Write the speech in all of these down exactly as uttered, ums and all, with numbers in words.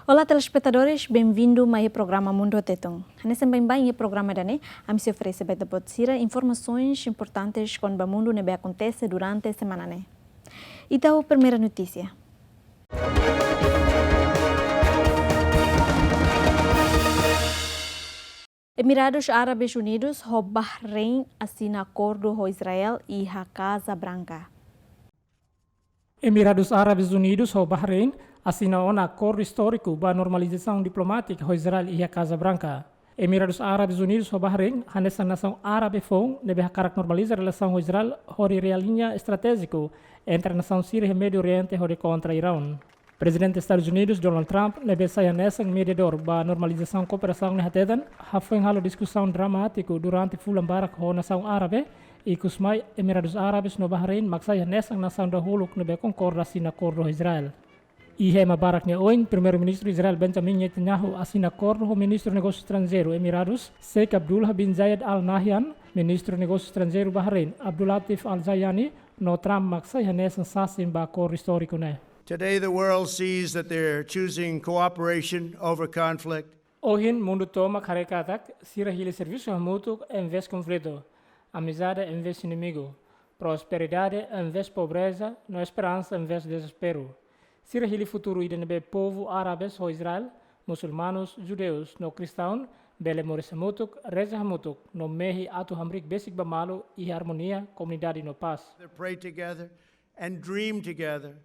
Olá, telespetadores, benvindu mai iha programa Mundu Tetun. Hanesan baibain iha programa ida-ne'e, ami sei oferese ba ita-boot sira informasoens importantes kona-ba mundu ne'ebé akontese durante semana ne'e. Ita ho primeira notísia. Emiradus Árabes Unidus ho Bahrein asina akordu ho Israel iha Casa Branca. Emiradus Árabes Unidus ho Bahrein asina ona akordu istóriku ba normalizasaun diplomátika ho Israel iha Casa Branca. Emiradus Árabes Unidus ho Bahrein hanesan nasaun árabe foun ne'ebé hakarak normaliza relasaun ho Israel hodi realiña estratéjiku entre nasaun sira iha Médiu Oriente hodi kontra Iraun. Prezidente Estadus Unidus, Donald Trump, ne'ebé sai hanesan mediadór ba normalizasaun kooperasaun ne'e hateten, hafoin halo diskusaun dramátiku durante fulan barak ho nasaun árabe, ikusmai Emiradus Árabes no Bahrein mak sai hanesan nasaun dahuluk ne'ebé konkorda asina akordu ho Israel. Iha ema barak nia oin, Primeiru-Ministru Israel Benjamin Netanyahu asina akordu ho Ministru Negósiu Estranjeiru Emiradus, Sheikh Abdullah bin Zayed Al Nahyan, Ministru Negósiu Estranjeiru Bahrein, Abdulatif Al Zayani, no Trump mak sai hanesan sasin ba akordu istóriku ne'e. Today, the world sees that they're choosing cooperation over conflict. Ohin, mundu tomak haree katak sira hili servisu hamutuk envezde konflitu, amizade envezde inimigu, prosperidade envezde pobreza, no esperansa envezde dezesperu. Sira hili futuru ida ne'ebé povu árabes ho Israel, musulmanus, judeus, no kristaun, bele moris hamutuk, reza hamutuk, no mehi atu hamriik besik ba malu iha armonia, komunidade no pás. They pray together and dream together,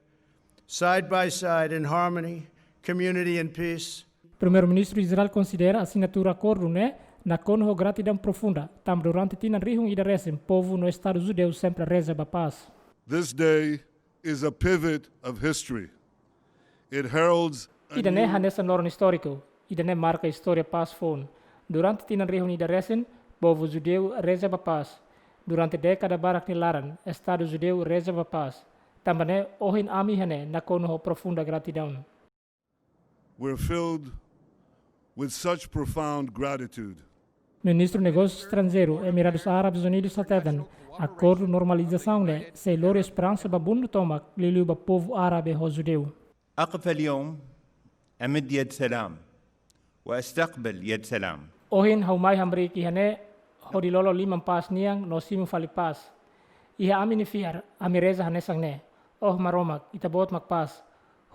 side by side in harmony, community and peace. Primeiru-Ministru Israel konsidera asinatura akordu ne'e nakonu ho gratidaun profunda, tanba durante tinan rihun ida resin, povu no Estadu judeu sempre reza ba pás. This day is a pivot of history. It heralds a Ida-ne'e new hanesan loron istóriku, ida-ne'e marka istória pás foun. Durante tinan rihun ida resin, povu judeu reza ba pás. Durante dékada barak nia laran, Estadu judeu reza ba pás. Tanba ne'e, ohin ami iha ne'e nakonu ho profunda gratidaun. We're filled with such profound gratitude. Ministru Negósiu Estranjeiru Emiradus Árabes Unidus hateten, akordu normalizasaun ne'e sei lori esperansa ba mundu tomak, liuliu ba povu árabe ho judeu. أقف اليوم أمد يد سلام وأستقبل يد سلام. Ohin ha'u mai hamriik iha ne'e hodi lolo liman pás nian no simu fali pás. Iha ami-nia fiar, ami reza hanesan ne'e: Oh Maromak, Ita-Boot mak pás.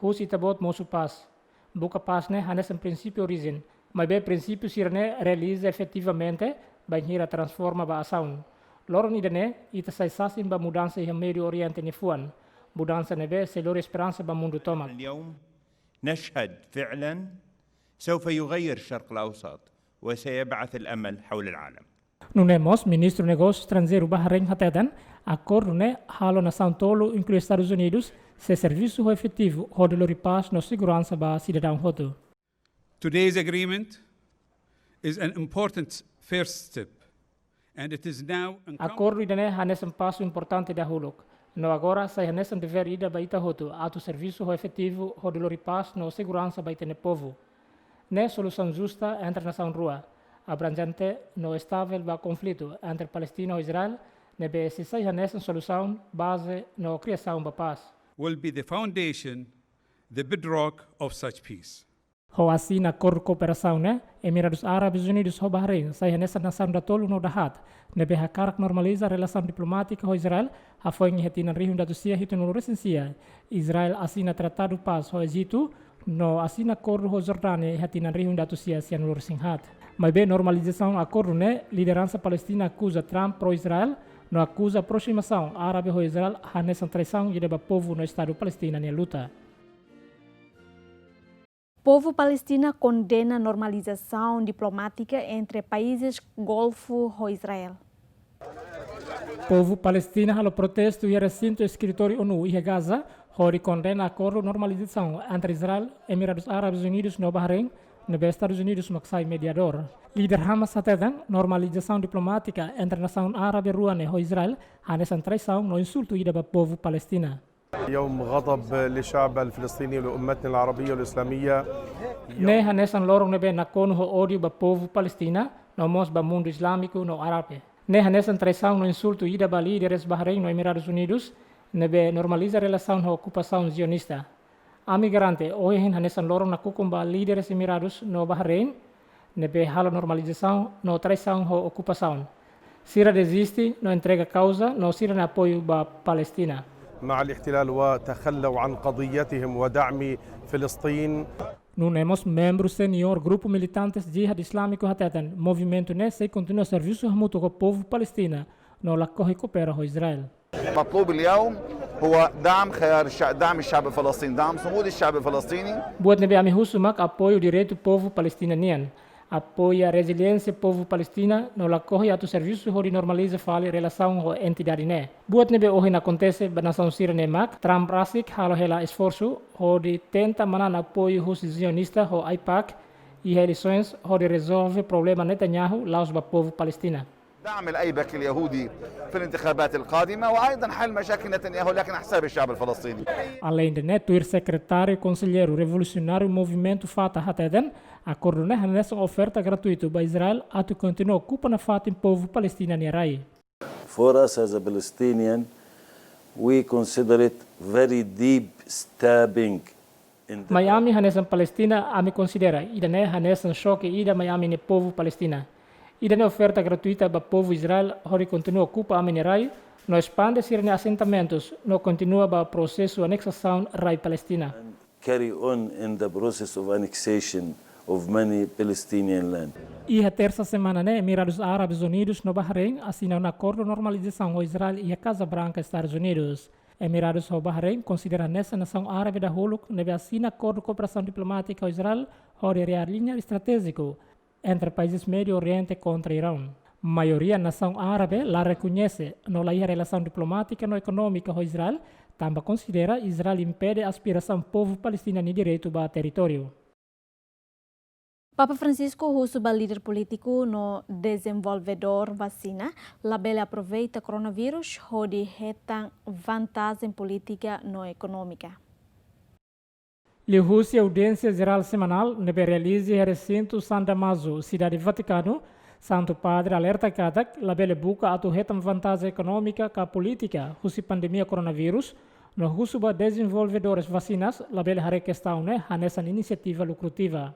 Husi Ita-Boot mosu pás. Buka pás ne'e hanesan prinsípiu orijen, maibé prinsípiu sira-ne'e realiza efetivamente bainhira transforma ba asaun. Loron ida-ne'e, ita sai sasin ba mudansa iha Médiu Oriente nia fuan. Mudansa ne'ebé sei lori esperansa ba mundu tomak. اليوم نشهد فعلًا سوف يغير الشرق الأوسط وسيبعث الأمل حول العالم. Nune'e mós, Ministru Negósiu Estranjeiru Bahrein hateten, akordu ne'e halo nasaun tolu, inklui Estadus Unidus, sei servisu ho efetivu hodi lori pás no seguransa ba sidadaun hotu. Today's agreement is an important first step, and it is now incumbent. Akordu ida-ne'e hanesan pasu importante dahuluk, no agora sai hanesan devér ida ba ita hotu atu servisu ho efetivu hodi lori pás no seguransa ba ita-nia povu. Ne'e solusaun justa entre nasaun rua, abranjente no estavel ba konflitu entre Palestina ho Israel, ne'ebé sei sai hanesan solusaun, baze no kriasaun ba pás. Will be the foundation, the bedrock of such peace. Ho asina akordu kooperasaun ne'e, Emiradus Árabes Unidus ho Bahrein sai hanesan nasaun datoluk no dahaat ne'ebé hakarak normaliza relasaun diplomátika ho Israel, hafoin iha tinan rihun ida atus sia hitunulu resin sia, Israel asina tratadu pás ho Ejitu, no asina akordu ho Jordánia iha tinan rihun ida atus sia sianulu resin haat. Maibé normalizasaun akordu ne'e, lideransa Palestina akuza Trump pro-Israel, no akuza aproximasaun árabe ho Israel hanesan traisaun ida ba povu no Estadu Palestina nia luta. Povu Palestina kondena normalizasaun diplomátika entre países Golfu ho Israel. Povu Palestina halo protestu iha resintu eskritóriu ONU iha Gaza, hodi kondena akordu normalizasaun entre Israel, Emiradus Árabes Unidus no Bahrein, ne'ebé Estadus Unidus mak sai mediadór. Líder Hamas hateten, normalizasaun diplomátika entre nasaun árabe rua ne'e ho Israel hanesan traisaun no insultu ida ba povu Palestina. يوم غضب لشعب الفلسطيني ولأمتنا العربية والإسلامية. Ne'e hanesan loron ne'ebé nakonu ho ódiu ba povu Palestina, no mós ba mundu Islamiku no árabe. Ne'e hanesan traisaun no insultu ida ba líderes Bahrein no Emiradus Unidus, ne'ebé normaliza relasaun ho okupasaun zionista. Ami garante ohin hanesan loron nakukun ba líderes Emiradus no Bahrein ne'ebé halo normalizasaun no traisaun ho okupasaun. Sira deziste no entrega kauza no sira-nia apoiu ba Palestina. مع الاحتلال وتخلوا عن قضيتهم ودعم فلسطين. Nune'e mós membru seniór grupu militantes Jihad Islamiku hateten, movimentu ne'e sei kontinua servisu hamutuk ho povu Palestina no lakohi koopera ho Israel. مطلوب اليوم هو دعم خيار الشعب، دعم الشعب الفلسطيني، دعم صمود الشعب الفلسطيني. Buat ne'ebé ami husu mak apoiu direitu povu Palestina nian, apoia reziliénsia povu Palestina no lakohi atu servisu hodi normaliza fali relasaun ho entidade ne'e. Buat ne'ebé ohin akontese ba nasaun sira-ne'e mak Trump rasik halo hela esforsu hodi tenta manán apoiu husi zionista ho AIPAC iha eleisoens hodi rezolve problema Netanyahu la'ós ba povu Palestina. دعم الأيبك اليهودي في الانتخابات القادمة، وأيضا حل مشاكل نتنياهو لكن على حساب الشعب الفلسطيني. Aleinde ne'e, tuir sekretáriu konselleiru revolusionáriu movimentu Fatah hateten, akordu ne'e hanesan oferta gratuitu ba Israel atu kontinua okupa nafatin povu Palestina nia rai. For us as a Palestinian, we consider it very deep stabbing in the Mai ami hanesan Palestina, ami konsidera ida-ne'e hanesan xoke ida mai ami-nia povu Palestina. Ida-ne'e oferta gratuita ba povu Israel hodi kontinua okupa ami-nia rai no espande sira-nia asentamentus no kontinua ba prosesu aneksasaun rai Palestina. And carry on in the process of annexation of many Palestinian land. Iha tersa semana ne'e, Emiradus Árabes Unidus no Bahrein asina ona akordu normalizasaun ho Israel iha Kaza Branka, Estadus Unidus. Emiradus ho Bahrein konsidera hanesan nasaun árabe dahuluk ne'ebé asina akordu kooperasaun diplomátika ho Israel hodi realinha estratéjiku entre países Médiu Oriente kontra Iraun. Maioria nasaun árabe la rekoñese no la iha relasaun diplomátika no ekonómika ho Israel, tanba konsidera Israel impede aspirasaun povu Palestina nia direitu ba territóriu. Papa Francisco husu ba líder polítiku no dezenvolvedór vasina labele aproveita koronavírus hodi hetan vantajen polítika no ekonómika. Liuhusi audiénsia jerál semanál ne'ebé realiza iha resintu San Damaso, Sidade Vatikanu, Santu Padre alerta katak labele buka atu hetan vantajen ekonómika ka polítika husi pandemia koronavírus, no husu ba dezenvolvedores vasinas labele haree kestaun ne'e hanesan inisiativa lukrativa.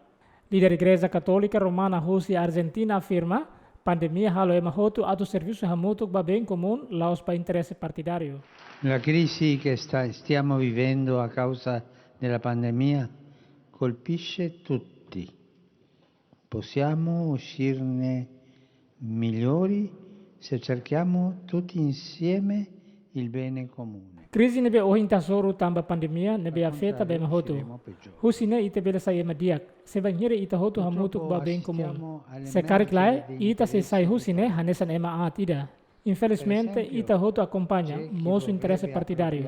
Líder Igreja Katólika Romana husi Arjentina afirma, pandemia halo ema hotu atu servisu hamutuk ba bem komún, la'ós ba interese partidáriu. La crisi che sta- stiamo vivendo a causa della pandemia colpisce tutti. Possiamo uscirne migliori se cerchiamo tutti insieme il bene comune. Krize ne'ebé ohin ita hasoru tanba pandemia ne'ebé afeta ba ema hotu. Husi ne'e ita bele sai ema di'ak, se bainhira ita hotu hamutuk ba bem komún. Se karik lae, ita sei sai husi ne'e hanesan ema aat ida. Infelizmente, ita hotu akompaña mosu interese partidáriu.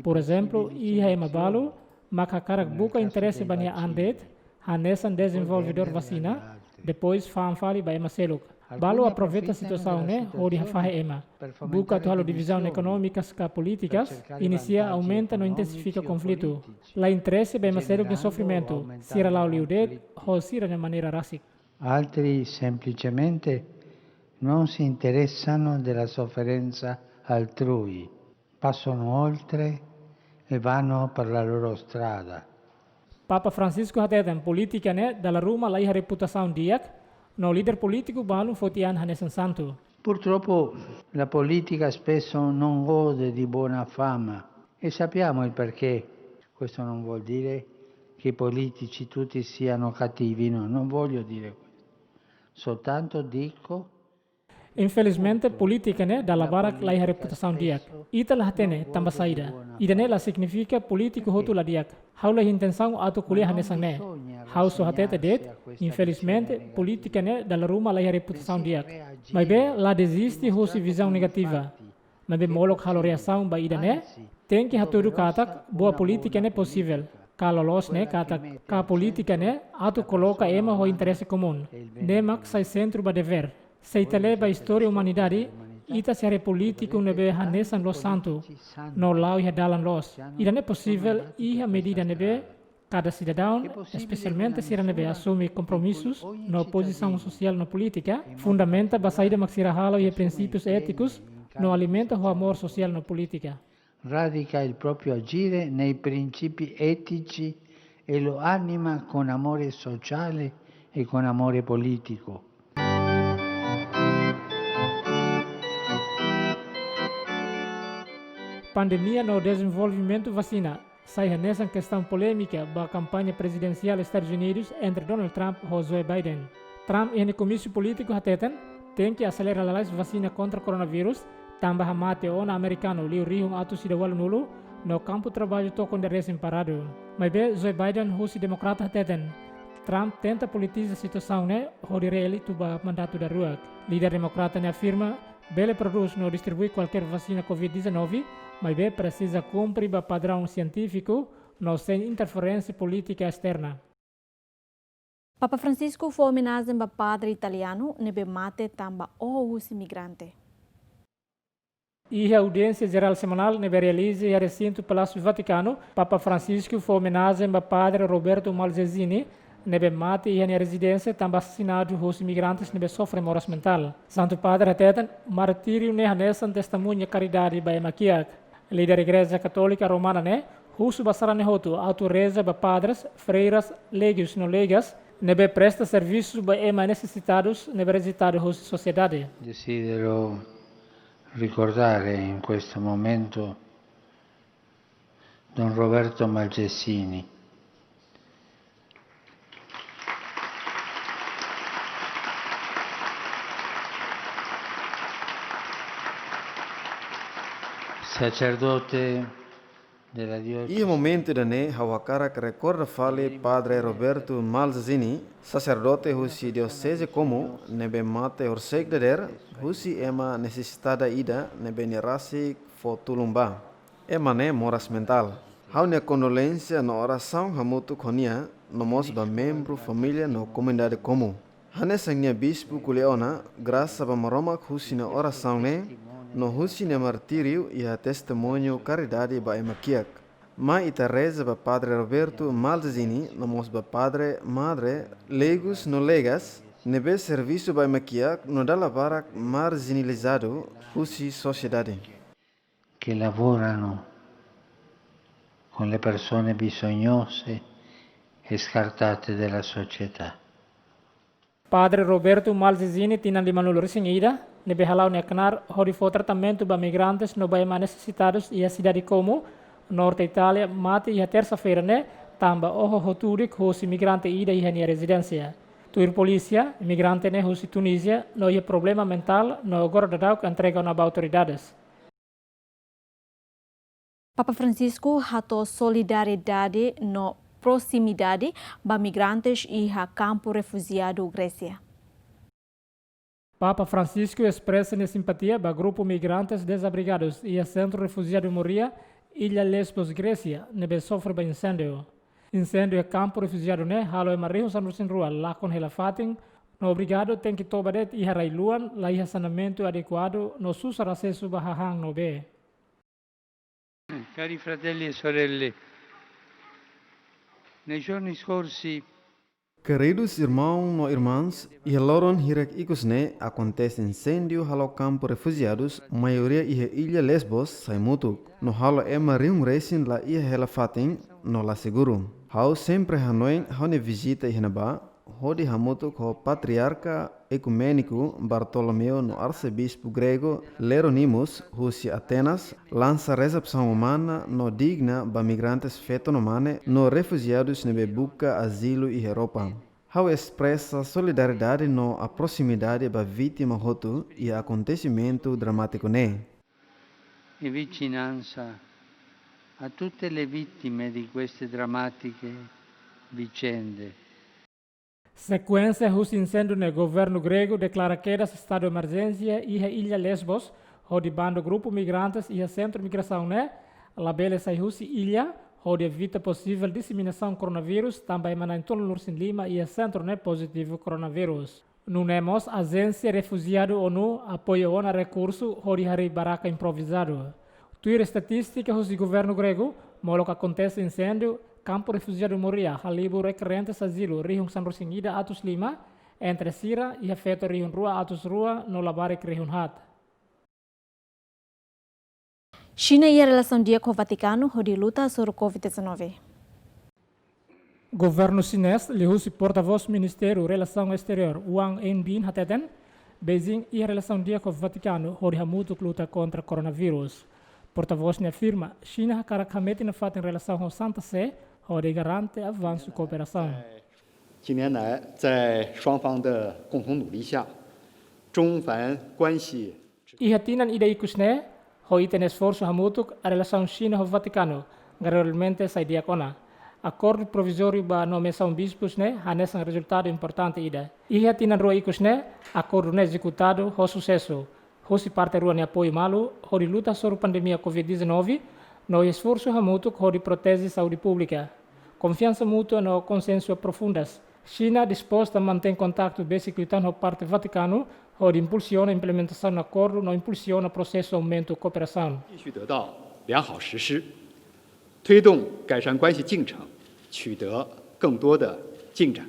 Porezemplu, iha ema balu mak hakarak buka interese ba nia an de'it, hanesan dezenvolvedór vasina, depois fa'an fali ba ema seluk. Balu aproveita situasaun ne'e hodi hafahe ema. Buka atu halo divizaun ekonómikas ka polítikas, inisia, aumenta no intensifika konflitu. La interese ba ema seluk nia sofrimentu, sira la'o liu de'it ho sira-nia maneira rasik. Altri semplicemente non si interessano della sofferenza altrui, passano oltre e vanno per la loro strada. Papa Francisco hateten polítika ne'e dala ruma la iha reputasaun di'ak, no líder polítiku balu foti an hanesan santu. Purtroppo la politica spesso non gode di buona fama e sappiamo il perché. Questo non vuol dire che i politici tutti siano cattivi, no, non voglio dire questo. Soltanto dico Infelizmente, polítika ne'e dala barak la iha reputasaun di'ak. Ita la hatene tanba saida. Ida-ne'e la signifika polítiku hotu la di'ak. Ha'u la iha intensaun atu ko'alia hanesan ne'e. Ha'u só hatete de'it, infelizmente, polítika ne'e dala ruma la iha reputasaun di'ak. Maibé la deziste husi vizaun negativa. Maibé molok halo reasaun ba ida-ne'e, tenke hatudu katak buat polítika ne'e posivel. Ka loloos ne'e katak, ka polítika ne'e atu koloka ema ho interese komún. Ne'e mak sai sentru ba devér. Se ita lee ba istória umanidade, ita sei haree polítiku ne'ebé hanesan loos santu, no la'o iha dalan loos. Ida-ne'e posivel iha medida ne'ebé kada sidadaun, espesialmente sira ne'ebé asume kompromisus no pozisaun sosiál no polítika, fundamenta ba saida mak sira halo iha prinsípius étikus no alimenta ho amór sosiál no polítika. Radica il proprio agire nei principi etici e lo anima con amore sociale e con amore politico. Pandemia no dezenvolvimentu vasina sai hanesan kestaun polémika ba kampaña prezidensiál Estadus Unidus entre Donald Trump ho Joe Biden. Trump iha nia komísiu polítiku hateten, tenke aselera lalais vasina kontra koronavírus, tanba hamate ona amerikanu liu rihun atus ida ualunulu, no kampu traballu tokon ida resin paradu. Maibé Joe Biden husi demokrata hateten, Trump tenta politiza situasaun ne'e hodi reeleitu ba mandatu daruak. Líder demokrata ne'e afirma, bele prodús no distribui kualkér vasina covid dezanove, maibé presiza kumpre ba padraun sientífiku no sein interferénsia polítika esterna. Papa Francisco fó omenajen ba padre italianu ne'ebé mate tanba oho husi migrante. Iha audiénsia jerál semanál ne'ebé realiza iha resintu Palásiu Vatikanu, Papa Francisco fó omenajen ba Padre Roberto Malzesini, ne'ebé mate iha nia rezidénsia tanba asasinadu husi migrantes ne'ebé sofre moras mentál. Santu Padre hateten, martíriu ne'e hanesan testemuña karidade ba ema kiak. Líder Igreja Katólika Romana ne'e husu ba sarani hotu atu reza ba padres, freiras, leigos no leigas ne'ebé presta servisu ba ema nesesitadus ne'ebé rejeitadu husi sosiedade. Desidero ricordare in questo momento Don Roberto Malgessini, sacerdote della diocesi. Iha momentu ida-ne'e, ha'u hakarak rekorda fali Padre Roberto Malzesini, saserdote husi Dioseze Como, ne'ebé mate horisehik dadeer, husi ema nesesitada ida ne'ebé nia rasik fó tulun ba. Ema ne'e moras mentál. Ha'u-nia kondolénsia no orasaun hamutuk ho nia, no mós ba membru família no komunidade Como. Hanesan nia bispu ko'alia ona, grasa ba Maromak husi nia orasaun ne'e, no husi nia martíriu iha testemuñu karidade ba ema kiak. Mai ita reza ba Padre Roberto Malzesini, no mós ba padre, madre, leigos no leigas, ne'ebé servisu ba ema kiak no dala barak marjinalizadu husi sosiedade. Che lavorano con le persone bisognose e scartate della società. Padre Roberto Malzesini, tinan limanulu resin ida, ne'ebé hala'o nia knaar hodi fó tratamentu ba migrantes no ba ema nesesitadus iha sidade Como, norte Itália, mate iha tersa-feira ne'e, tanba oho hotu-horik husi migrante ida iha nia rezidénsia. Tuir polísia, migrante ne'e husi Tunízia, no iha problema mentál, no agora daudauk entrega ona ba autoridades. Papa Francisco hato'o solidariedade no proximidade ba migrantes iha kampu refujiadu Grésia. Papa Francisco espresa nia simpatia ba grupu migrantes dezabrigadus iha sentru refujiadu Moria, Illa Lesbos, Grésia, ne'ebé sofre ba inséndiu. Inséndiu iha kampu refujiadu ne'e halo ema rihun sanulu-resin-rua lakon hela fatin, no obrigadu tenke toba de'it iha rai-luan, la iha saneamentu adekuadu, no susar asesu ba hahán no bee. Cari fratelli e sorelle, nei giorni scorsi Queridos irmãos no irmãs, iha loron hirak ikus ne'e akontese inséndiu halo kampu refujiadus, maioria iha illa Lesbos, Saimutuk, no halo ema rihun resin la iha hela fatin, no la seguru. Ha'u sempre hanoin ha'u-nia vizita iha ne'ebá, hodi hamutuk ho Patriarka Ekuméniku Bartolomeu no Arsebispu Gregu Jerónimos husi Atenas, lansa rezasaun umana no digna ba migrantes feto no mane no refujiadus ne'ebé buka azilu iha Europa. Ha'u espresa solidariedade no proximidade ba vítima hotu iha akontesimentu dramátiku ne'e. E vicinanza a tutte le vittime di queste drammatiche vicende. Sekuénsia husi inséndiu ne'e, governu gregu deklara kedas estadu emerjénsia iha illa Lesbos, hodi bandu grupu migrantes iha sentru migrasaun ne'e labele sai husi illa, hodi evita posivel diseminasaun koronavírus, tanba ema na'in-tolunulu-resin-lima iha sentru ne'e pozitivu koronavírus. Nune'e mós ajénsia refujiadu ONU apoia ona rekursu hodi harii baraka improvizadu. Tuir estatístika husi governu gregu, molok akontese inséndiu, kampu refujiadu Moria halibur rekerentes azilu rihun sanulu-resin-ida atus lima, entre sira iha feto rihun rua atus rua no labarik rihun haat. Xina iha relasaun di'ak ho Vatikanu hodi luta hasoru Covid dezanove. Governu xinés, liuhusi portavós Ministériu Relasaun Esteriór, Wang Wenbin, hateten Beijing iha relasaun di'ak ho Vatikanu hodi hamutuk luta kontra koronavírus. Portavós ne'e afirma, Xina hakarak hametin nafatin relasaun ho Santa Sé hodi garante avansu kooperasaun. 近年来，在双方的共同努力下，中梵关系 Iha tinan ida ikus ne'e, ho ita-nia esforsu hamutuk, relasaun Xina ho Vatikanu gradualmente sai di'ak ona. Akordu provizóriu ba nomeasaun bispus ne'e hanesan rezultadu importante ida. Iha tinan rua ikus ne'e, akordu ne'e ezekutadu ho susesu. Husi parte rua nia apoiu malu hodi luta hasoru pandemia Covid dezanove, no esforsu hamutuk hodi proteje saúde públika. Konfiansa mútua no konsensu aprofundas. Xina disposta mantein kontaktu besik liután ho parte Vatikanu hodi impulsiona implementasaun akordu no impulsiona prosesu aumentu kooperasaun. 继续得到良好实施，推动改善关系进程取得更多的进展。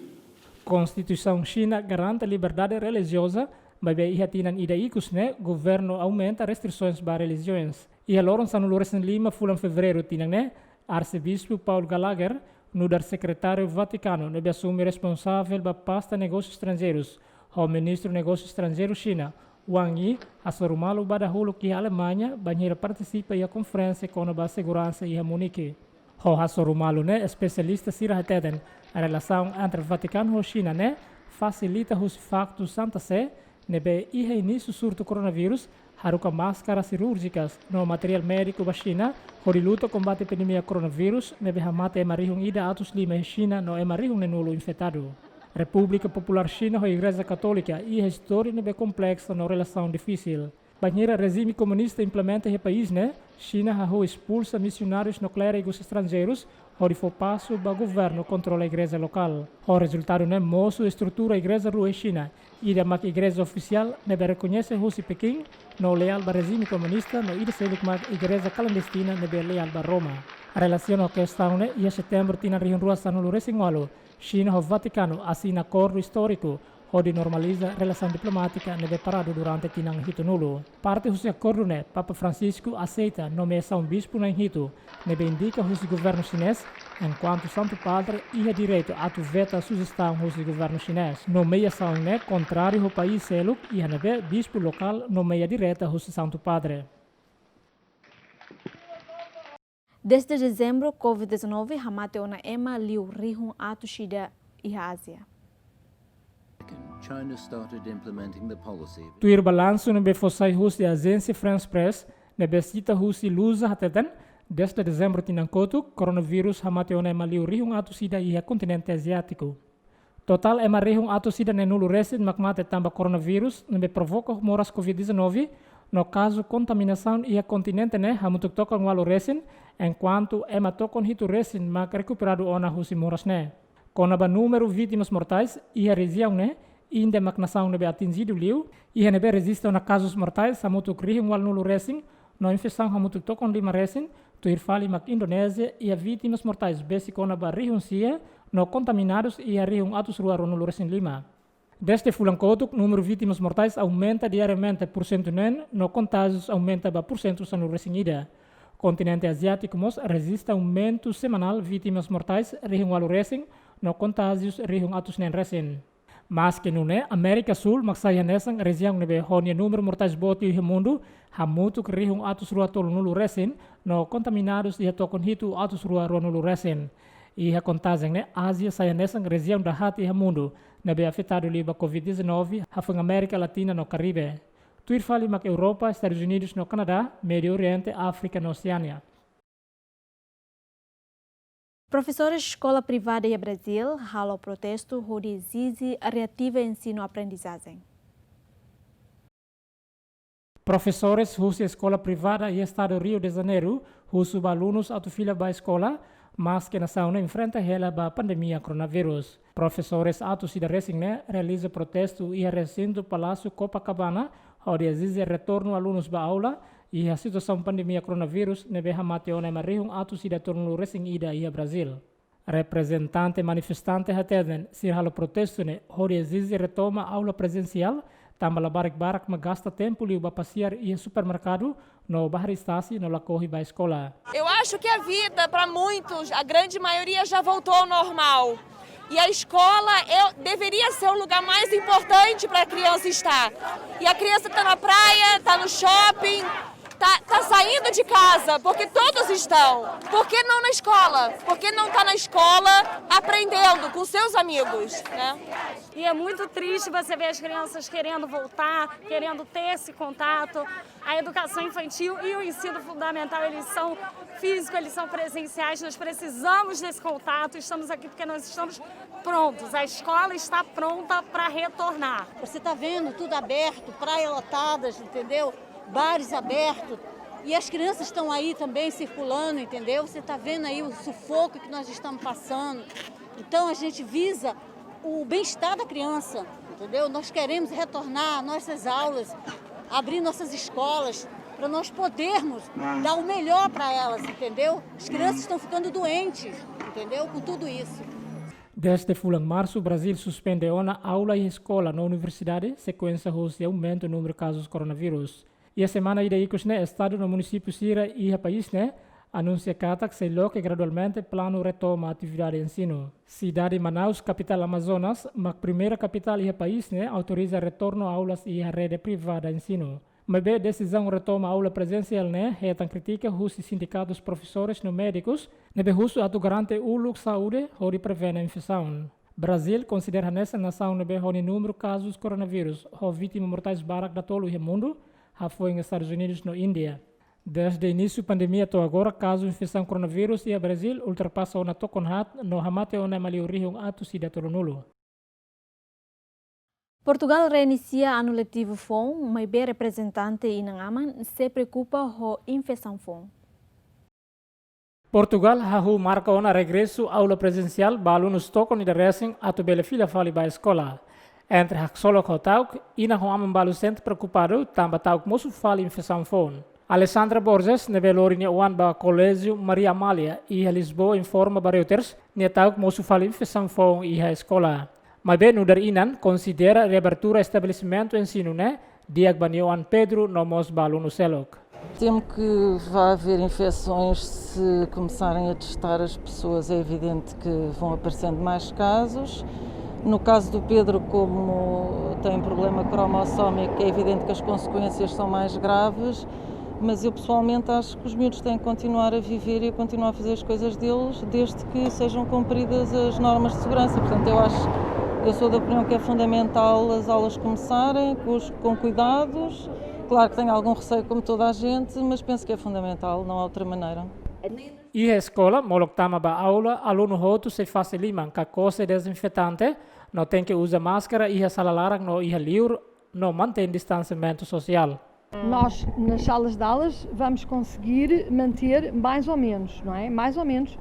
Konstituisaun Xina garante liberdade relijioza, maibé iha tinan ida ikus ne'e, governu aumenta restrisoens ba relijiões. Iha loron sanulu-resin-lima fulan Fevereiru tinan ne'e, Arsebispu Paul Gallagher nu'udar Sekretáriu Vatikanu ne'ebé asume responsavel ba pasta Negósius Estranjeirus, ho Ministru Negósius Estranjeirus Xina, Wang Yi, hasoru malu ba dahuluk iha Alemaña, bainhira partisipa iha konferénsia kona-ba seguransa iha Munich. Ho hasoru malu ne'e, espesialista sira hateten, relasaun entre Vatikanu ho Xina ne'e fasilita husi faktu Santa Sé, ne'ebé iha inísiu surtu koronavírus, haruka máskara sirúrjikas no materiál médiku ba Xina, hodi luta kombate pandemia koronavírus, ne'ebé hamate ema rihun ida atus lima iha Xina no ema rihun neenulu infetadu. Repúblika Populár Xina ho Igreja Katólika iha istória ne'ebé kompleksu no relasaun difisil. Bainhira rejime komunista implementa iha país ne'e, Xina hahú espulsa misionárius no klérigus estranjeirus, hodi fó pasu ba governu kontrola igreja lokál. Ho rezultadu ne'e mosu estrutura igreja rua iha Xina, ida mak igreja ofisiál ne'ebé rekoñese husi Pekin, no leál ba rejime komunista, no ida seluk mak igreja klandestina ne'ebé leál ba Roma. Relasiona ho kestaun ne'e, iha Setembru tinan rihun rua sanulu-resin-ualu, Xina ho Vatikanu asina akordu istóriku hodi normaliza relasaun diplomátika ne'ebé paradu durante tinan hitunulu. Parte husi akordu ne'e, Papa Francisco aseita nomeasaun bispu na'in hitu ne'ebé indika husi governu xinés, enkuantu Santu Padre iha direitu atu veta sujestaun husi governu xinés. Nomeasaun ne'e kontráriu ho país seluk iha ne'ebé bispu lokál nomeia direta husi Santu Padre. Dezde dezembru, Covid dezanove hamate ona ema liu rihun atus ida iha Ázia. China started implementing the policy. Tuir balansu ne'ebé fó sai husi ajénsia France Press, ne'ebé sita husi Lusa hateten, dezde dezembru tinan kotuk, koronavírus hamate ona ema liu rihun atus ida iha kontinente aziátiku. Totál ema rihun atus ida neenulu resin mak mate tanba koronavírus ne'ebé provoka moras Covid dezanove, no kazu kontaminasaun iha kontinente ne'e hamutuk tokon ualu resin, enkuantu ema tokon hitu resin mak rekuperadu ona husi moras ne'e. Kona-ba númeru vítimas mortais iha rejiaun ne'e, Índia mak nasaun ne'ebé atinjidu liu, iha ne'ebé rejista ona kazus mortais hamutuk rihun ualunulu resin, no infesaun hamutuk tokon lima resin, tuir fali mak Indonézia iha vítimas mortais besik kona-ba rihun sia, no kontaminadus iha rihun atus rua ruanulu resin lima. Dezde fulan kotuk, númeru vítimas mortais aumenta diariamente pursentu neen, no kontájius aumenta ba pursentu sanulu resin ida. Kontinente aziátiku mós rejista aumentu semanál vítimas mortais rihun ualu resin, no kontájius rihun atus neen resin. Maske nune'e, Amérika Súl mak sai hanesan rejiaun ne'ebé ho nia númeru mortais boot liu iha mundu, hamutuk rihun atus rua tolunulu resin, no kontaminadus iha tokon hitu atus rua ruanulu resin. Iha kontajen ne'e, Ázia sai hanesan rejiaun dahaat iha mundu ne'ebé afetadu liu ba Covid dezanove, hafoin Amérika Latina no Karibe. Tuir fali mak Europa, Estadus Unidus no Kanadá, Médiu Oriente, Áfrika no Oseánia. Profesores eskola privada iha Brazil halo protestu hodi ezije reativa ensinu-aprendizajen. Profesores husi eskola privada iha estadu Rio de Janeiro husu ba alunus atu fila ba eskola, maske nasaun ne'e enfrenta hela ba pandemia koronavírus. Profesores atus ida resin ne'e realiza protestu iha resintu Palásiu Copacabana, hodi ezije retornu alunus ba aula, iha situasaun pandemia koronavírus ne'ebé hamate ona ema rihun atus ida tolunulu resin ida iha Brazil. Reprezentante manifestante hateten, sira halo protestu ne'e hodi ezije retoma aula prezensiál, Tanba labarik barak mak gasta tempu liu ba pasiar iha supermerkadu no bahari stasi no lakohi ba eskola. Eu acho que a vida, para muitos, a grande maioria já voltou ao normal. E a escola é, deveria ser o lugar mais importante para a criança estar. E a criança está na praia, está no shopping, está tá saindo de casa, porque todos estão. Por que não na escola? Por que não está na escola aprendendo com seus amigos, né? E é muito triste você ver as crianças querendo voltar, querendo ter esse contato. A educação infantil e o ensino fundamental, eles são físico, eles são presenciais. Nós precisamos desse contato. Estamos aqui porque nós estamos prontos. A escola está pronta para retornar. Você está vendo tudo aberto, praia lotadas, entendeu? Bares abertos. E as crianças estão aí também circulando, entendeu? Você está vendo aí o sufoco que nós estamos passando. Então a gente visa o bem-estar da criança, entendeu? Nós queremos retornar nossas aulas, abrir nossas escolas, para nós podermos dar o melhor para elas, entendeu? As crianças estão ficando doentes, entendeu? Com tudo isso. Desde fulan Marsu, Brazil suspende ona aula iha eskola no universidade, sekuénsia hosi aumenta númeru kazus koronavírus. Iha semana ida ikus ne'e, estadu no munisípiu sira iha país ne'e anunsia katak sei loke gradualmente planu retoma atividade ensinu. Sidade Manaus, kapitál Amazonas, mak primeira kapitál iha país ne'e, autoriza retornu aulas iha rede privada ensinu. Maibé desizaun retoma aula prezensiál ne'e hetan kritika husi sindikatus profesores no médikus, ne'ebé husu atu garante uluk saúde hodi prevene infesaun. Brazil konsidera hanesan nasaun ne'ebé ho nia númeru kazus koronavírus ho vítima mortais barak datoluk iha mundu, hafoin Estadus Unidus no Índia. Desde inísiu pandemia to'o agora, kazu infesaun koronavírus iha Brazil ultrapasa ona tokon haat no hamate ona ema liu rihun atus ida tolunulu. Portugal reinisia anu letivu foun, maibé reprezentante inan-aman sei preokupa ho infesaun foun. Portugal hahú marka ona regresu aula prezensiál ba alunus tokon ida resin atu bele fila fali ba eskola. Entre haksolok ho ta'uk, inan ho aman balu sente preokupadu tanba ta'uk mosu fali infesaun foun. Alessandra Borges, ne'ebé lori nia oan ba Koléjiu Maria Amália iha Lisboa, informa ba Reuters, nia ta'uk mosu fali infesaun foun iha eskola. Maibé nu'udar inan konsidera reabertura estabelesimentu ensinu ne'e di'ak ba nia oan Pedro no mós ba alunu seluk. Temo que vá haver infecções se começarem a testar as pessoas. É evidente que vão aparecendo mais casos. No caso do Pedro, como tem problema cromossómico, é evidente que as consequências são mais graves, mas eu pessoalmente acho que os miúdos têm que continuar a viver e a continuar a fazer as coisas deles, desde que sejam cumpridas as normas de segurança. Portanto, eu acho, eu sou da opinião que é fundamental as aulas começarem com os, com cuidados. Claro que tenho algum receio, como toda a gente, mas penso que é fundamental, não há outra maneira. Iha eskola, molok tama ba aula, alunu hotu sei fase liman ka kose dezinfetante, no tenke uza máskara iha sala laran no iha liur, no mantein distansiamentu sosiál. Nós, nas salas de aulas, vamos conseguir manter mais ou menos, não é? Mais ou menos,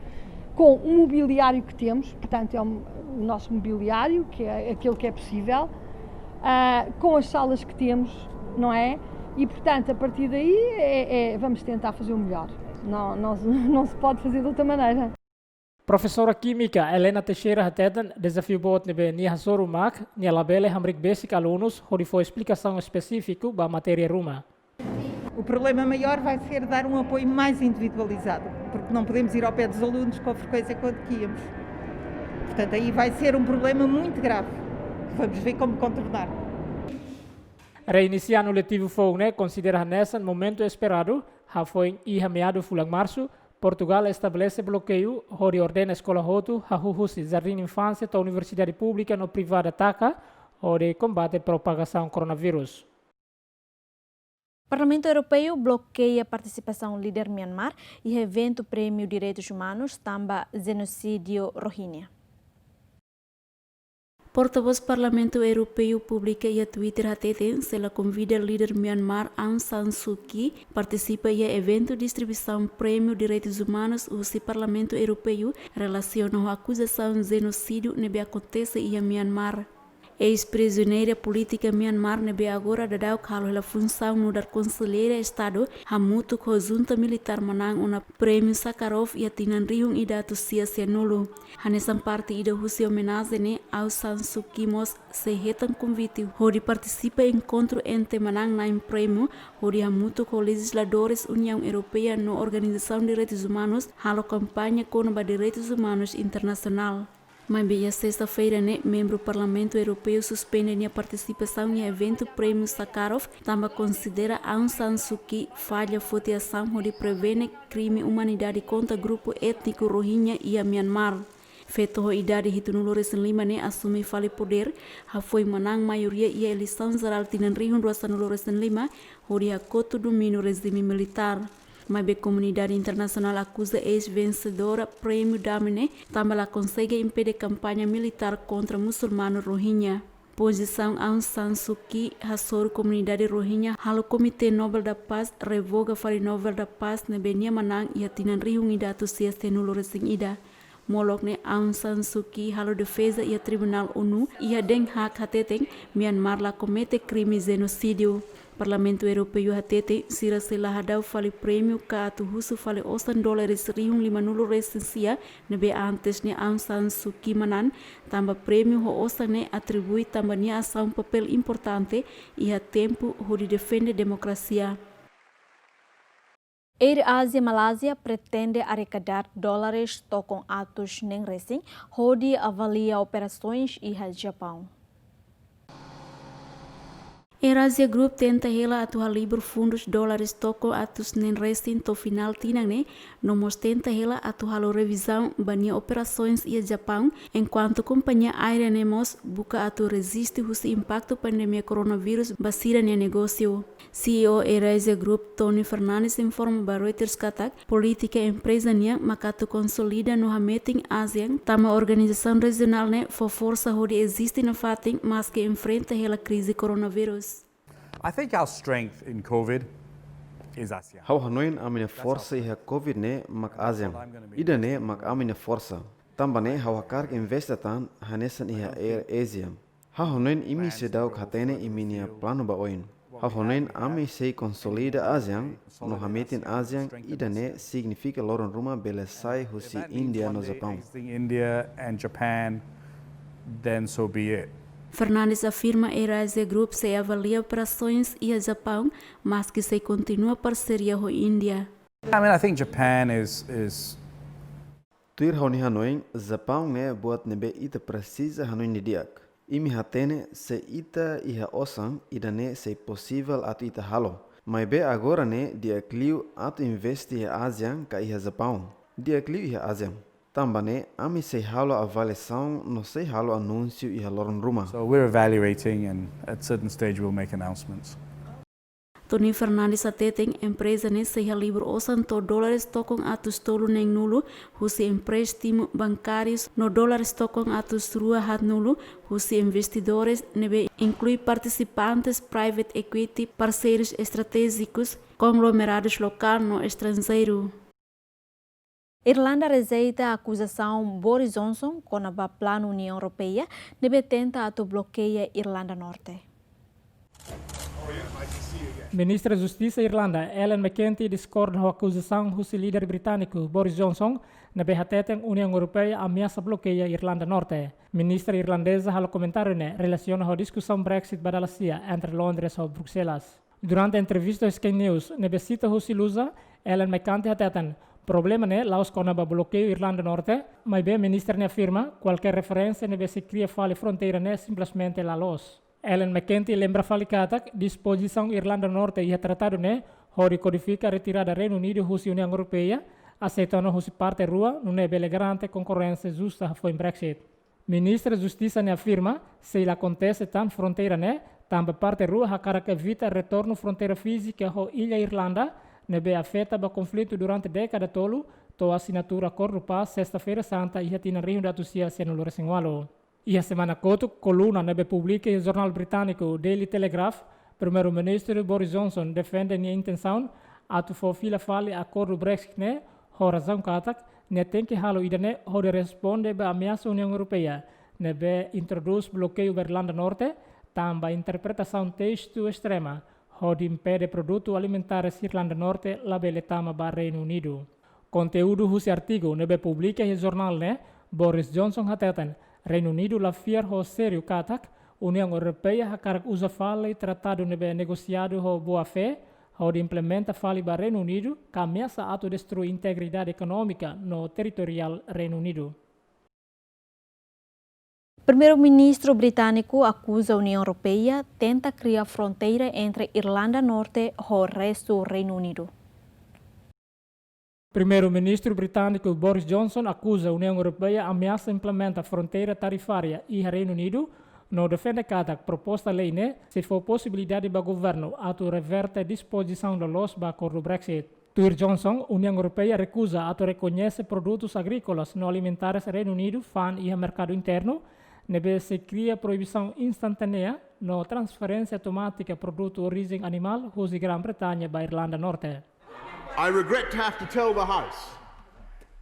com o mobiliário que temos, portanto, é um, o nosso mobiliário, que é aquele que é possível, ah, com as salas que temos, não é? E, portanto, a partir daí, é, é, vamos tentar fazer o melhor. Não, não, não se pode fazer de outra maneira. Profesora Kímika Helena Teixeira hateten, dezafiu boot ne'ebé nia hasoru mak nia labele hamriik besik alunus hodi fó esplikasaun espesífiku ba matéria ruma. O problema maior vai ser dar um apoio mais individualizado, porque não podemos ir ao pé dos alunos com a frequência com que íamos. Portanto, aí vai ser um problema muito grave. Vamos ver como contornar. Reinisia anu letivu foun ne'e konsidera hanesan momentu esperadu, hafoin iha meadu fulan Marsu, Portugal estabelese blokeiu hodi ordena eskola hotu hahú husi jardín infánsia to'o universidade públika no privada taka, hodi kombate propagasaun koronavírus. Parlamentu Europeu blokeia partisipasaun líder Myanmar iha eventu Prémiu Direitus Umanus tanba jenosídiu Rohingya. Portavós Parlamentu Europeu publika iha Twitter hateten, sei la konvida líder Myanmar Aung San Suu Kyi partisipa iha eventu distribuisaun Prémiu Direitus Umanus husi Parlamentu Europeu relasiona ho akuzasaun jenosídiu ne'ebé akontese iha Myanmar. Eis-prizoneira polítika Myanmar ne'ebé agora daudaun halo hela funsaun nu'udar konselleira Estadu, hamutuk ho junta militár manán ona Prémiu Sakharov iha tinan rihun ida atus sia sianulu. Hanesan parte ida husi omenajen ne'e, Aung San Suu Kyi mós sei hetan konvite hodi partisipa enkontru entre manán-na'in prémiu, hodi hamutuk ho lejizladores Uniaun Europeia no organizasaun direitus umanus halo kampaña kona-ba direitus umanus internasionál. Maibé iha sesta-feira ne'e, membru Parlamentu Europeu suspende nia partisipasaun iha eventu Prémiu Sakharov, tanba konsidera Aung San Suu Kyi falla foti asaun hodi prevene krime umanidade kontra grupu étniku Rohingya iha Myanmar. Feto ho idade hitunulu resin lima ne'e asume fali podér, hafoin manán maioria iha eleisaun jerál tinan rihun rua sanulu resin lima, hodi hakotu domíniu rejime militár. Maibé komunidade internasionál akuza eis-vensedora Prémiu Dame ne'e tanba la konsege impede kampaña militár kontra musulmanu Rohingya. Pozisaun Aung San Suu Kyi hasoru komunidade Rohingya halo Komité Nobel da Paz revoga fali Nobel da Paz ne'ebé nia manán iha tinan rihun ida atus sia sianulu resin ida. Molok ne'e, Aung San Suu Kyi halo defeza iha Tribunál ONU iha Den Haag hateten Myanmar la komete krime jenosídiu. Parlamentu Europeu hateten sira sei la hadau fali prémiu ka atu husu fali osan dólares rihun limanulu resin sia ne'ebé antes ne'e Aung San Suu Kyi manán, tanba prémiu ho osan ne'e atribui tanba nia asaun papél importante iha tempu hodi defende demokrasia. AirAsia Malázia pretende arekadar dólares tokon atus neen resin hodi avalia operasoens iha Japaun. AirAsia Group tenta hela atu halibur fundus dólares tokon atus neen resin to'o finál tinan ne'e, no mós tenta hela atu halo revizaun ba nia operasoens iha Japaun, enkuantu kompañia aérea ne'e mós buka atu reziste husi impaktu pandemia koronavírus ba sira-nia negósiu. C E O AirAsia Group, Tony Fernandes, informa ba Reuters katak polítika empreza nian mak atu konsolida no hametin ASEAN, tanba organizasaun rejionál ne'e fó forsa hodi eziste nafatin maske enfrenta hela krize koronavírus. I think our strength in COVID is ASEAN. Ha'u hanoin ami-nia forsa iha COVID ne'e mak ASEAN. Ida-ne'e mak ami-nia forsa. Tanba ne'e ha'u hakarak investe tan hanesan iha AirAsia. Ha'u hanoin imi seidauk hatene imi-nia planu ba oin. Ha'u hanoin ami sei konsolida ASEAN no hametin ASEAN, ida-ne'e signifika loron ruma bele sai husi Índia no Japaun. India and Japan, then so be it. Fernandes afirma AirAsia Group sei avalia operasoens iha Japaun, maske sei kontinua parseria ho Índia. I mean, I think Japan is, is Tuir ha'u-nia hanoin, Japaun ne'e buat ne'ebé ita presiza hanoin didi'ak. Imi hatene se ita iha osan, ida-ne'e sei posivel atu ita halo. Maibé agora ne'e di'ak liu atu investe iha ASEAN ka iha Japaun. Di'ak liu iha ASEAN. Tanba ne'e ami sei halo avaliasaun no sei halo anúnsiu iha loron ruma. So we're evaluating and at certain stage we'll make announcements. Tony Fernandes hateten empreza ne'e sei halibur osan to'o dólares tokon atus tolu neenulu husi empréstimu bankárius no dólares tokon atus rua haatnulu husi investidores ne'ebé inklui partisipantes private equity, parseirus estratéjikus, konglomeradus lokál no estranjeiru. Irlanda rejeita akuzasaun Boris Johnson kona-ba planu Uniaun Europeia ne'ebé tenta atu blokeia Irlanda Norte. Ministra Justisa Irlanda, Ellen McEntee, diskorda ho akuzasaun husi líder britániku Boris Johnson ne'ebé hateten Uniaun Europeia ameasa blokeia Irlanda Norte. Ministra irlandeza halo komentáriu ne'e relasiona ho diskusaun Brexit ba dala sia entre Londres ho Bruxelas. Durante entrevista ho Sky News ne'ebé sita husi Lusa, Ellen McEntee hateten, problema ne'e la'ós kona-ba blokeiu Irlanda Norte, maibé ministra ne'e afirma kualkér referénsia ne'ebé sei kria fali fronteira ne'e simplesmente la loos. Ellen McEntee lembra fali katak dispozisaun Irlanda Norte iha tratadu ne'e hodi kodifika retirada Reinu Unidu husi Uniaun Europeia, aseita ona husi parte rua, nune'e bele garante konkorrénsia justa hafoin Brexit. Ministra Justisa ne'e afirma, sei la akontese tan fronteira ne'e, tanba parte rua hakarak evita retornu fronteira fízika ho illa Irlanda, ne'ebé afeta ba konflitu durante dékada tolu, to'o asinatura akordu pás Sesta-feira Santa iha tinan rihun ida atus sia sianulu resin ualu. Iha semana kotuk, koluna ne'ebé publika iha jornál britániku Daily Telegraph, Primeiru-Ministru Boris Johnson defende nia intensaun atu fó fila fali akordu Brexit ne'e, ho razaun katak nia tenke halo ida-ne'e hodi responde ba ameasa Uniaun Europeia, ne'ebé introdús blokeiu ba Irlanda Norte, tanba interpretasaun testu estrema, hodi impede produtu alimentares Irlanda Norte labele tama ba Reinu Unidu. Konteúdu husi artigu ne'ebé publika iha jornál ne'e, Boris Johnson hateten, Reinu Unidu la fiar ho sériu katak Uniaun Europeia hakarak uza fali tratadu ne'ebé negosiadu ho boa fé, hodi implementa fali ba Reinu Unidu, ka ameasa atu destrui integridade ekonómika no territoriál Reinu Unidu. Primeiru-Ministru britániku akuza Uniaun Europeia tenta kria fronteira entre Irlanda Norte ho restu Reinu Unidu. Primeiru-Ministru britániku Boris Johnson akuza Uniaun Europeia ameasa implementa fronteira tarifária iha Reinu Unidu, no defende katak proposta lei ne'e sei fó posibilidade ba governu atu reverte dispozisaun loloos ba akordu Brexit. Tuir Johnson, Uniaun Europeia rekuza atu rekoñese produtus agríkolas no alimentares Reinu Unidu fa'an iha merkadu internu, ne'ebé sei kria proibisaun instantânea no transferénsia automátika produtu orijen animál husi Grã-Bretaña ba Irlanda Norte. I regret to have to tell the House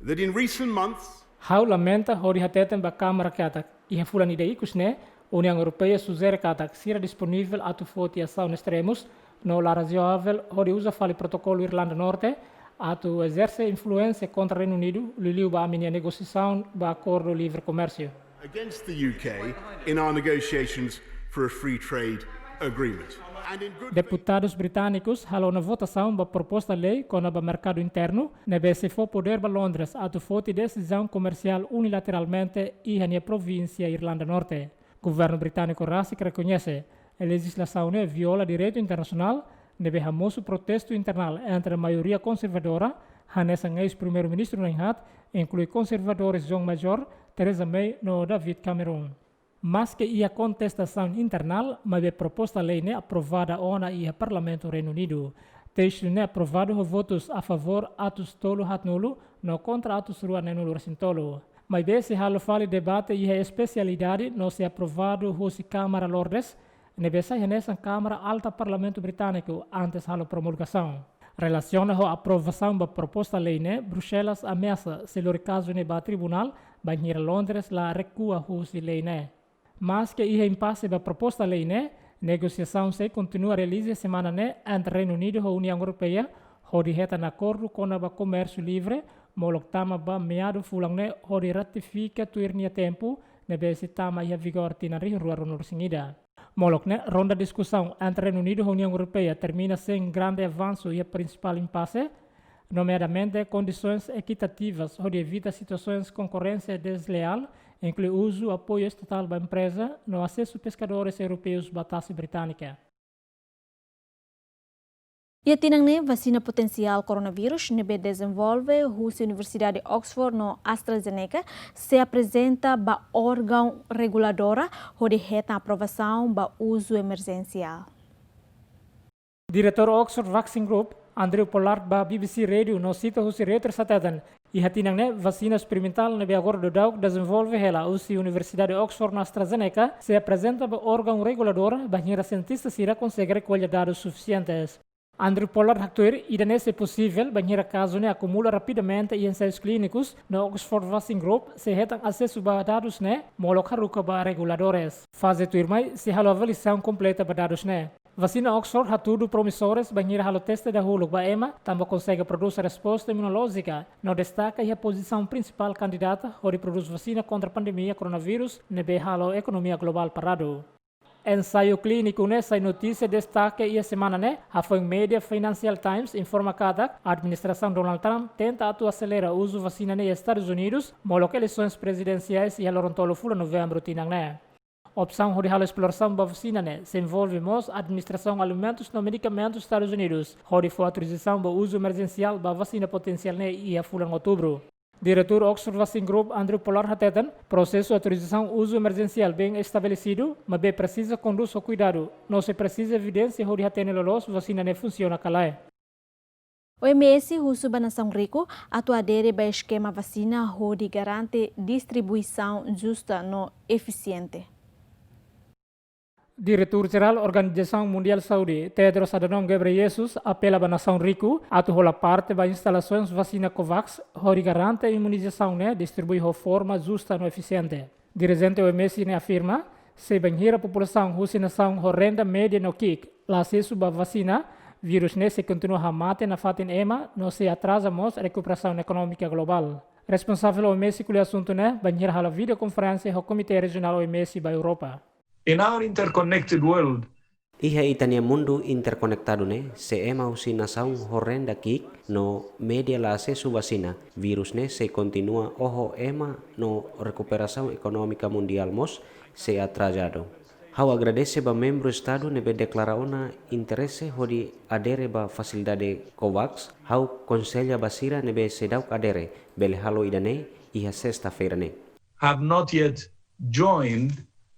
that in recent months, Ha'u lamenta hodi hateten ba Kámara katak, iha fulan ida ikus ne'e, Uniaun Europeia sujere katak sira disponivel atu foti asaun estremus, no la razoavel hodi uza fali protokolu Irlanda Norte atu ezerse influénsia kontra Reinu Unidu, liuliu ba ami-nia negosiasaun ba akordu livre komérsiu. Against the U K in our negotiations for a free trade agreement. And in good faith Deputadus británikus halo ona votasaun ba proposta lei kona-ba merkadu internu, ne'ebé sei fó podér ba Londres atu foti desizaun komersiál unilateralmente iha nia provínsia Irlanda Norte. Governu britániku rasik rekoñese, lejizlasaun ne'e viola direitu internasionál, ne'ebé hamosu protestu internál entre maioria konservadora, hanesan eis-Primeiru-Ministru na'in-haat, inklui konservadores John Major, Theresa May no David Cameron. Maske iha kontestasaun internál, maibé proposta lei ne'e aprovada ona iha Parlamentu Reinu Unidu. Testu ne'e aprovadu ho votus a favór atus tolu haatnulu no kontra atus rua neenulu-resin-tolu. Maibé sei halo fali debate iha espesialidade no sei aprovadu husi Kámara Lordes, ne'ebé sai hanesan Kámara Alta Parlamentu Britániku antes halo promulgasaun. Relasiona ho aprovasaun ba proposta lei ne'e, Bruxelas ameasa sei lori kazu ne'e ba tribunál, bainhira Londres la rekua husi lei ne'e. Maske iha impase ba proposta lei ne'e, negosiasaun sei kontinua realiza semana ne'e entre Reinu Unidu ho Uniaun Europeia, hodi hetan akordu kona-ba komérsiu livre, molok tama ba meadu fulan ne'e hodi ratifika tuir nia tempu, ne'ebé sei tama iha vigór tinan rihun rua ruanulu-resin-ida. Molok ne'e, ronda diskusaun entre Reinu Unidu ho Uniaun Europeia termina sein grande avansu iha prinsipál impase, nomeadamente kondisoens ekitativas hodi evita situasoens konkorrénsia dezleál, inklui uzu apoiu estatál ba empreza no asesu peskadores europeus ba tasi británika. Iha tinan ne'e, vasina potensiál koronavírus ne'ebé dezenvolve husi Universidade Oxford no AstraZeneca sei aprezenta ba órgaun reguladora hodi hetan aprovasaun ba uzu emerjensiál. Diretór Oxford Vaccine Group, Andrew Pollard, ba B B C Radio no sita husi Reuters hateten, iha tinan ne'e, vasina esperimentál ne'ebé agora daudaun dezenvolve hela husi Universidade Oxford no AstraZeneca sei aprezenta ba órgaun reguladora bainhira sientista sira konsege rekolla dadus sufisientes. Andrew Pollard haktuir, ida-ne'e sei posivel bainhira kazu ne'e akumula rapidamente iha ensaius klínikus, no Oxford Vaccine Group sei hetan asesu ba dadus ne'e molok haruka ba reguladores. Faze tuirmai sei halo avaliasaun kompleta ba dadus ne'e. Vasina Oxford hatudu promissores bainhira halo teste dahuluk ba ema, tanba konsege prodús resposta imunolójika, no destaka iha pozisaun prinsipál kandidata hodi prodús vasina kontra pandemia koronavírus ne'ebé halo ekonomia globál paradu. Ensaiu klíniku ne'e sai notísia destake iha semana ne'e, hafoin média Financial Times informa katak administrasaun Donald Trump tenta atu aselera uzu vasina ne'e iha Estadus Unidus, molok eleisoens prezidensiais iha loron tolu fulan Novembru tinan ne'e. Opsaun hodi halo esplorasaun ba vasina ne'e sei envolve mós administrasaun alimentus no medikamentus Estadus Unidus, hodi fó autorizasaun ba uzu emerjensiál ba vasina potensiál ne'e iha fulan Outubru. Diretór Oxford Vaccine Group, Andrew Pollard, hateten, prosesu autorizasaun uzu emerjensiál bem estabelesidu, maibé presiza kondús ho kuidadu, no sei presiza evidénsia hodi hatene loloos vasina ne'e funsiona ka lae. O M S husu ba nasaun riku atu adere ba eskema vasina hodi garante distribuisaun justa no efisiente. Diretór Jerál Organizasaun Mundiál Saúde, Tedros Adhanom Ghebreyesus, apela ba nasaun riku atu hola parte ba instalasoens vasina COVAX, hodi garante imunizasaun ne'e distribui ho forma justa no efisiente. Dirijente O M S ne'e afirma, se bainhira populasaun husi nasaun ho renda média no ki'ik la asesu ba vasina, vírus ne'e sei kontinua hamate nafatin ema no sei atraza mós rekuperasaun ekonómika globál. Responsavel O M S ko'alia asuntu ne'e bainhira halo vídeo konferénsia ho Komité Rejionál O M S ba Europa. In our interconnected world, Iha ita-nia mundu interkonektadu ne'e, se ema husi nasaun ho renda ki'ik no média la asesu vasina, vírus ne'e sei kontinua oho ema no rekuperasaun ekonómika mundiál mós sei atrasadu. Ha'u agradese ba membru Estadu ne'ebé deklara ona interese hodi adere ba fasilidade COVAX, ha'u konsella ba sira ne'ebé seidauk adere, bele halo ida-ne'e iha sesta-feira ne'e. Have not yet joined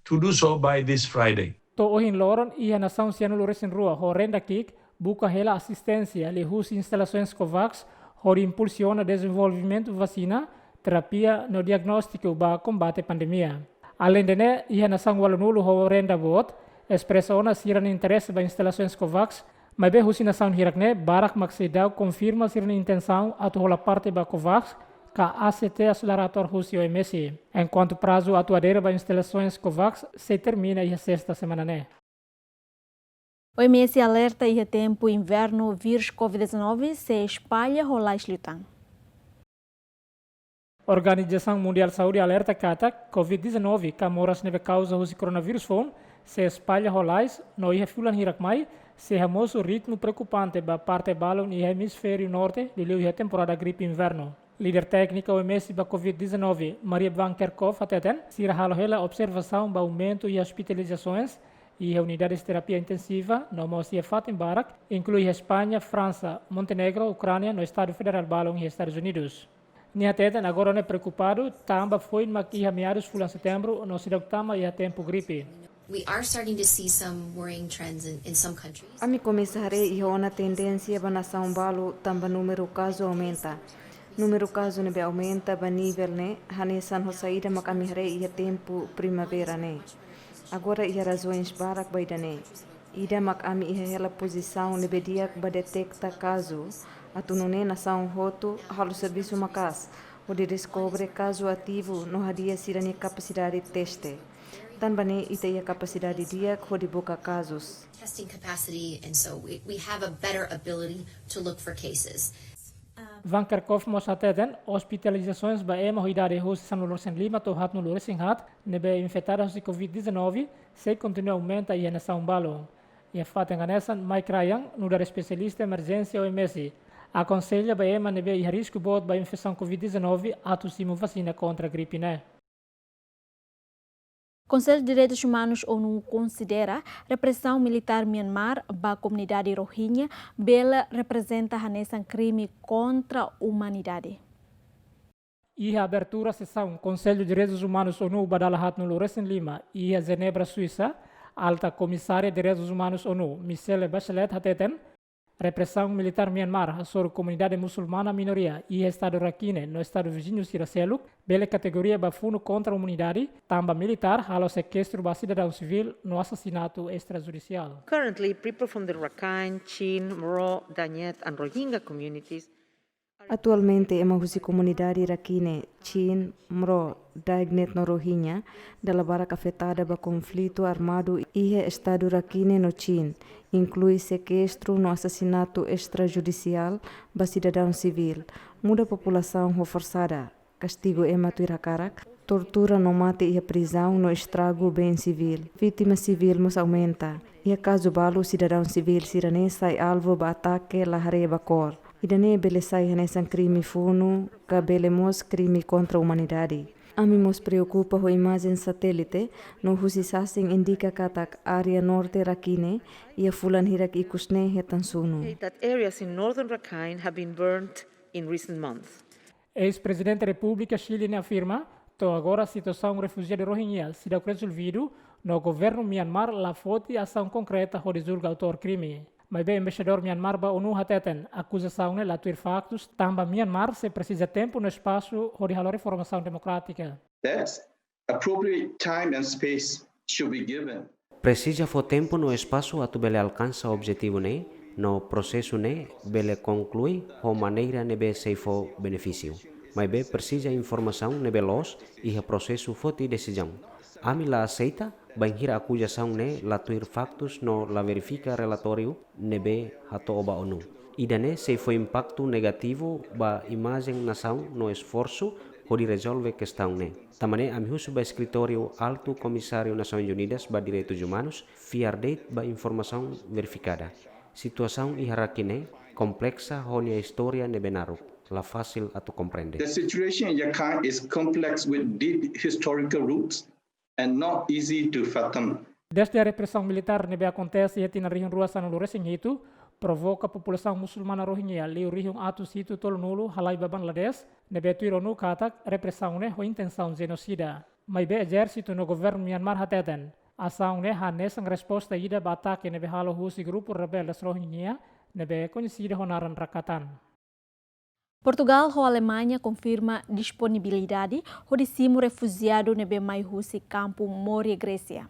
to do so by this Friday. To'o ohin loron iha nasaun sianulu resin rua ho renda ki'ik buka hela asisténsia liuhusi instalasoens COVAX hodi impulsiona dezenvolvimentu vasina, terapia no diagnóstiku ba kombate pandemia. Aleinde ne'e, iha nasaun ualunulu ho renda boot espresa ona sira-nia interese ba instalasoens COVAX, maibé husi nasaun hirak ne'e barak mak seidauk konfirma sira-nia intensaun atu hola parte ba COVAX ka A C T aseleratór husi O M S, enkuantu prazu atu adere ba instalasoens COVAX sei termina iha sesta semana ne'e. O M S alerta iha tempu invernu vírus COVID dezanove sei espalla ho lais liután. Organizasaun Mundiál Saúde alerta katak COVID dezanove ka moras ne'ebé kauza husi koronavírus foun sei espalla ho lais no iha fulan hirak mai sei hamosu ritmu preokupante ba parte balun iha Emisfériu Norte, liuliu iha temporada gripe invernu. Líder téknika O M S ba COVID dezanove, Maria Van Kerkhove hateten, sira halo hela observasaun ba aumentu iha ospitalizasoens iha unidades terapia intensiva no mós iha fatin barak, inklui iha España, Fransa, Montenegro, Ukránia no Estadu Federál balun iha Estadus Unidus. Nia hateten agora ne'e preokupadu tanba foin mak iha meadus fulan Setembru no seidauk tama iha tempu gripe. We are starting to see some worrying trends in, in some countries. Ami komesa haree iha ona tendénsia ba nasaun balu tanba númeru kazu aumenta. Númeru kazu ne'ebé aumenta ba nivel ne'e hanesan ho saida mak ami haree iha tempu primavera ne'e. Agora iha razoens barak ba ida-ne'e. Ida mak ami iha hela pozisaun ne'ebé di'ak ba deteta kazu, atu nune'e nasaun hotu halo servisu maka'as hodi deskobre kazu ativu no hadi'a sira-nia kapasidade teste. Tanba ne'e ita iha kapasidade di'ak hodi buka kazus. Testing capacity, and so we, we have a better ability to look for cases. Van Kerkhove mós hateten, ospitalizasoens ba ema ho idade husi sanulu resin lima to'o haatnulu resin haat ne'ebé infetadu husi COVID dezanove sei kontinua aumenta iha nasaun balu. Iha fatin hanesan, Mike Ryan, nu'udar espesialista emerjénsia O M S, akonsella ba ema ne'ebé iha risku boot ba infesaun COVID dezanove atu simu vasina kontra gripe ne'e. Konsellu Direitus Umanus ONU konsidera represaun militár Myanmar ba komunidade Rohingya bele reprezenta hanesan krime kontra umanidade. Iha abertura sesaun Konsellu Direitus Umanus ONU ba dala haatnulu resin lima iha Jenebra, Suisa, Alta Komisária Direitus Umanus ONU, Michelle Bachelet, hateten, represaun militár Myanmar hasoru komunidade musulmana minoria iha estadu Rakhine no estadu viziñu sira seluk bele kategoria ba funu kontra umanidade, tanba militár halo sekestru ba sidadaun sivíl no asasinatu estrajudisiál. Currently, people from the Rakhine, Chin, Mro, Danyet, and Rohingya communities. Atualmente, ema husi komunidade Rakhine, Chin, Mro, Danyet no Rohingya dala barak afetada ba konflitu armadu iha estadu Rakhine no Chin, inklui sekestru no asasinatu estrajudisiál ba sidadaun sivíl, muda populasaun ho forsada, kastigu ema tuir hakarak, tortura no mate iha prizaun no estragu been sivíl. Vítima sivíl mós aumenta. Iha kazu balu, sidadaun sivíl sira-ne'e sai alvu ba atake la haree ba kór. Ida-ne'e bele sai hanesan krime funu, ka bele mós krime kontra umanidade. Ami mós preokupa ho imajen satélite no husi sasin indika katak área norte Rakhine iha fulan hirak ikus ne'e hetan sunu. That areas in northern Rakhine have been burned in recent months. Eis-Prezidente Repúblika Xile ne'e afirma, to'o agora situasaun refujiadu Rohingya seidauk rezolvidu, no governu Myanmar la foti asaun konkreta hodi julga autór krime. Maibé embaixadór Myanmar ba ONU hateten, akuzasaun ne'e la tuir faktus, tanba Myanmar sei presiza tempu no espasu hodi halo reformasaun demokrátika. That appropriate time and space should be given. Presiza fó tempu no espasu atu bele alkansa objetivu ne'e, no prosesu ne'e bele konklui ho maneira ne'ebé sei fó benefísiu. Maibé presiza informasaun ne'ebé loos iha prosesu foti desizaun. Ami la aseita bainhira akuzasaun ne'e la tuir faktus no la verifika relatóriu ne'ebé hato'o ba ONU. Ida-ne'e sei fó impaktu negativu ba imajen nasaun no esforsu hodi rezolve kestaun ne'e. Tanba ne'e ami husu ba Eskritóriu Altu Komisáriu Nasoins Unidas ba Direitus Umanus fiar de'it ba informasaun verifikada. Situasaun iha Rakhine kompleksa ho nia istória ne'ebé naruk, la fasil atu komprende. The situation in Rakhine is complex with deep historical roots and not easy to fathom. Desde represaun militár ne'ebé akontese iha tinan rihun rua sanulu resin hitu, provoka populasaun musulmana Rohingya liu rihun atus hitu tolunulu halai ba Bangladesh, ne'ebé tuir ONU katak represaun ne'e ho intensaun jenosida. Maibé ezérsitu no governu Myanmar hateten, asaun ne'e hanesan resposta ida ba atake ne'ebé halo husi grupu rebeldes Rohingya ne'ebé koñesidu ho naran Rakatan. Portugal ho Alemaña konfirma disponibilidade hodi simu refujiadu ne'ebé mai husi kampu Moria, Grésia.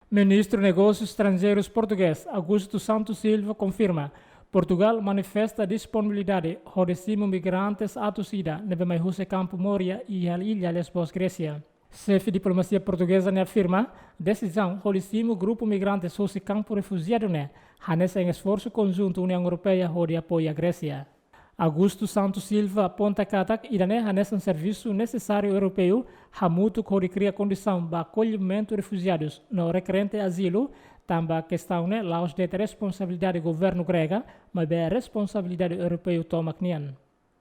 Ministru Negósius Estranjeirus portugés, Augusto Santos Silva, konfirma Portugal manifesta disponibilidade hodi simu migrantes atus ida ne'ebé mai husi kampu Moria iha illa Lesbos, Grésia. Xefe diplomasia portugeza ne'e afirma desizaun hodi simu grupu migrantes husi kampu refujiadu ne'e hanesan esforsu konjuntu Uniaun Europeia hodi apoia Grésia. Augusto Santos Silva aponta katak ida-ne'e hanesan servisu nesesáriu europeu hamutuk hodi kria kondisaun ba akollimentu refujiadus no rekerente azilu, tanba kestaun ne'e la'ós de'it responsabilidade governu grega, maibé responsabilidade europeu tomak nian.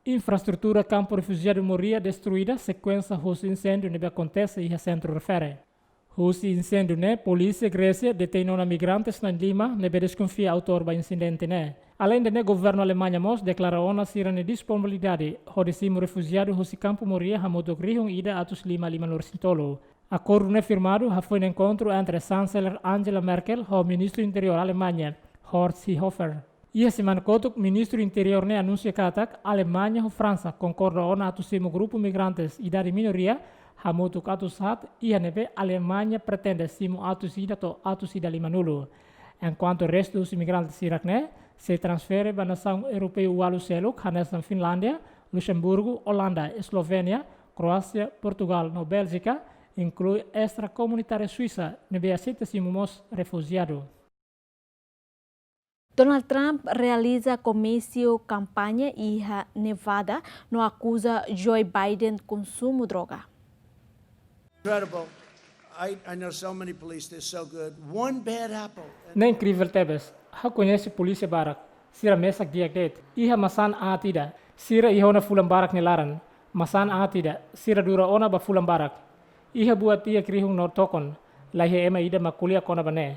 Infraestrutura kampu refujiadu Moria destruida sekuénsia husi inséndiu ne'ebé akontese iha sentru refere. Husi inséndiu ne'e, polísia Grésia detein ona migrantes na'in lima ne'ebé deskonfia autór ba insidente ne'e. Aleinde ne'e, governu Alemaña mós deklara ona sira-nia disponibilidade hodi simu refujiadu husi kampu Moria hamutuk rihun ida atus lima limanulu resin tolu. Akordu ne'e firmadu hafoin enkontru entre Chanceler Angela Merkel ho Ministru Interiór Alemaña, Horst Seehofer. Iha semana kotuk, Ministru Interiór ne'e anunsia katak Alemaña ho Fransa konkorda ona atu simu grupu migrantes idade minoria hamutuk atus haat, iha ne'ebé Alemaña pretende simu atus ida to'o atus ida limanulu. Enkuantu restu husi migrante sira-ne'e sei transfere ba nasaun europeu ualu seluk, hanesan Finlándia, Luxemburgu, Olanda, Eslovénia, Kroásia, Portugal no Béljika, inklui estrakomunitáriu Suisa ne'ebé aseita simu mós refujiadu. Donald Trump realiza komísiu kampaña iha Nevada no akuza Joe Biden konsumu droga. Incredible. I, I know so many police, they're so good. One bad apple. Ne'e inkrível tebes. Ha'u koñese polísia barak. Sira mesak di'ak de'it. Iha masan aat ida. Sira iha ona fulan barak nia laran. Masan aat ida. Sira dura ona ba fulan barak. Iha buat di'ak rihun no tokon. La iha ema ida mak ko'alia kona-ba ne'e.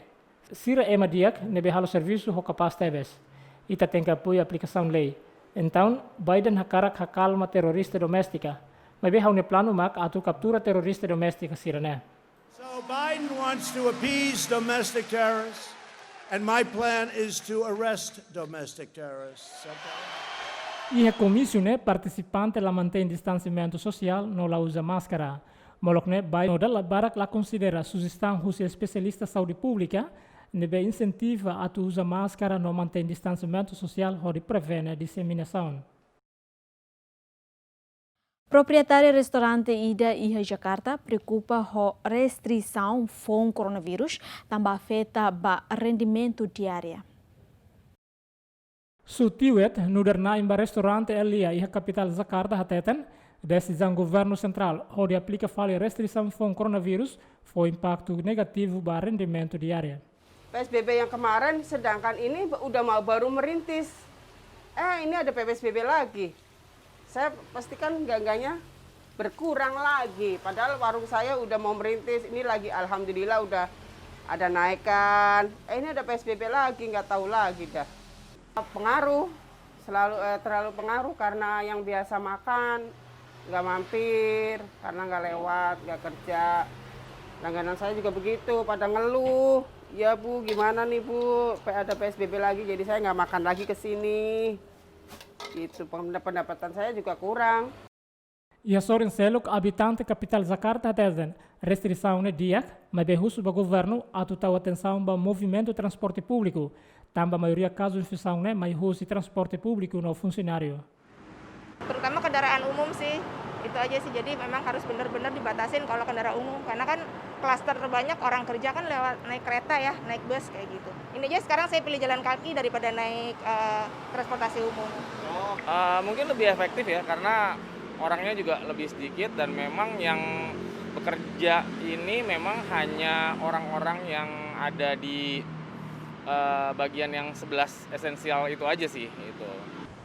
Sira ema di'ak ne'ebé halo servisu ho kapás tebes. Ita tenke apoia aplikasaun lei. Entaun, Biden hakarak hakalma terrorista doméstika. Maibé ha'u-nia planu mak atu kaptura terrorista doméstika sira-ne'e. So Biden wants to appease domestic terrorists, and my plan is to arrest domestic terrorists. Okay? Iha komísiu ne'e partisipante la mantein distansiamentu sosiál no la uza máskara. Molok ne'e Biden no dala barak la konsidera sujestaun husi espesialista saúde públika ne'ebé insentiva atu uza máskara no mantein distansiamentu sosiál hodi prevene diseminasaun. Proprietáriu restaurante ida iha Jakarta preokupa ho restrisaun foun koronavírus tanba afeta ba rendimentu diária. Sutiwet, nu'udar na'in ba restaurante Elia iha kapitál Jakarta hateten, desizaun governu sentrál hodi aplika fali restrisaun foun koronavírus fó impaktu negativu ba rendimentu diária. P S B B yang kemarin, sedangkan ini ba-, udah mau baru merintis. Eh, ini ada P S B B lagi. Saya pastikan ganggannya berkurang lagi. Padahal warung saya udah mau merintis, ini lagi alhamdulillah udah ada naikan. Eh, ini ada P S B B lagi, nggak tahu lagi dah. Pengaruh, selalu, eh, terlalu pengaruh karena yang biasa makan nggak mampir, karena nggak lewat, nggak kerja. Langganan saya juga begitu, pada ngeluh. "Ya, Bu, gimana nih, Bu? Pe-, ada P S B B lagi, jadi saya nggak makan lagi ke sini." Gitu, pen-, pendapatan saya juga kurang. Iha sorin seluk, abitante kapitál Jakarta hateten, restrisaun ne'e di'ak, maibé husu ba governu atu tau atensaun ba movimentu transporte públiku, tanba maioria kazu infesaun ne'e mai husi transporte públiku no funsionáriu. Terutama kendaraan umum sih, itu aja sih. Jadi memang harus benar-benar dibatasin kalau kendaraan umum, karena kan klaster terbanyak orang kerja kan lewat naik kereta ya, naik bus kayak gitu. Ini aja sekarang saya pilih jalan kaki daripada naik eh, transportasi umum. Uh, mungkin lebih efektif ya, karena orangnya juga lebih sedikit dan memang yang bekerja ini memang hanya orang-orang yang ada di uh, bagian yang sebelas esensial itu aja sih itu.